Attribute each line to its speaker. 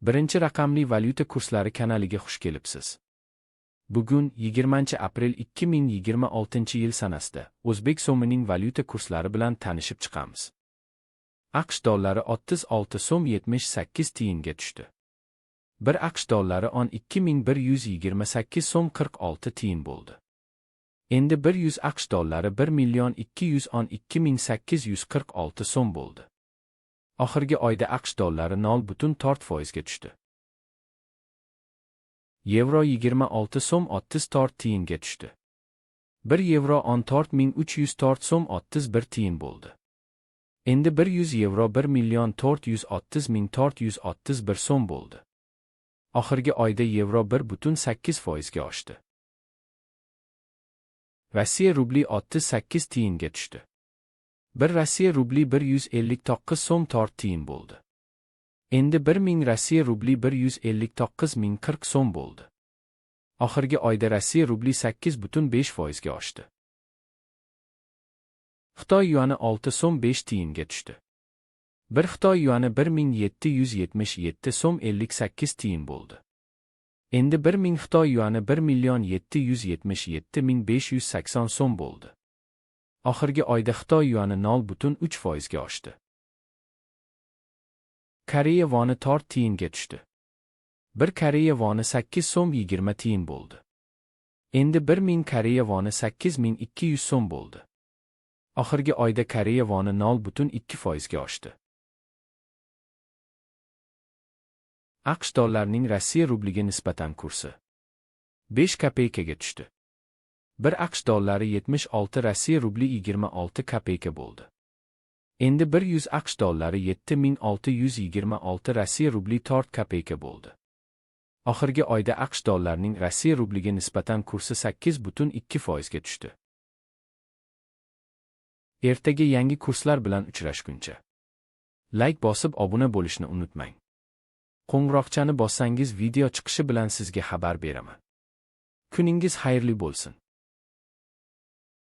Speaker 1: Birinchi raqamli valyuta kurslari kanaliga xush kelibsiz. Bugun 20-aprel 2026-yil sanasida o'zbek so'mining valyuta kurslari bilan tanishib chiqamiz. AQSh dollari 36 so'm 78 tiyinga tushdi. Bir AQSh dollari 12 128 so'm 46 tiyin bo'ldi. Endi 100 AQSh dollari 1 million 212 846 so'm bo'ldi. Oxirgi oyda AQSh dollari 0,4 foizga tushdi. Yevro 26 so'm 34 tiyinga tushdi. 1 yevro 14 304 so'm 31 tiyin bo'ldi. Endi 100 yevro 1 million 430 ming 431 so'm bo'ldi. Oxirgi oyda yevro 1,8 foizga oshdi. Rossiya rubli 38 tiyinga tushdi. 1 Rossiya rubli 159 so'm 4 tiyin bo'ldi. Endi 1000 Rossiya rubli 159 ming 40 so'm bo'ldi. Oxirgi oyda Rossiya rubli 8,5 foizga oshdi. Xitoy yuani 6 so'm 5 tiyinga tushdi. 1 Xitoy yuani 1777 so'm 58 tiyin bo'ldi. Endi 1000 Xitoy yuani 1 million 777 ming 580 so'm bo'ldi. Oxirgi oyda Xitoy yuani 0,3 foizga oshdi. Koreya voni 4 tiyinga tushdi. 1 Koreya voni 8 so'm 20 tiyin bo'ldi. Endi 1000 Koreya voni 8200 so'm bo'ldi. Oxirgi oyda Koreya voni 0,2 foizga oshdi. AQSh dollarining Rossiya rubliga nisbatan kursi 5 kopeykaga tushdi. 1 AQSh dollari 76 Rossiya rubli 26 kopeyka bo'ldi. Endi 100 AQSh dollari 7626 Rossiya rubli 4 kopeyka bo'ldi. Oxirgi oyda AQSh dollarining Rossiya rubliga nisbatan kursi 8,2 foizga tushdi. Ertaga yangi kurslar bilan uchrashguncha. Layk bosib obuna bo'lishni unutmang. Qo'ng'iroqchani bossangiz, video chiqishi bilan sizga xabar beraman. Kuningiz xayrli bo'lsin.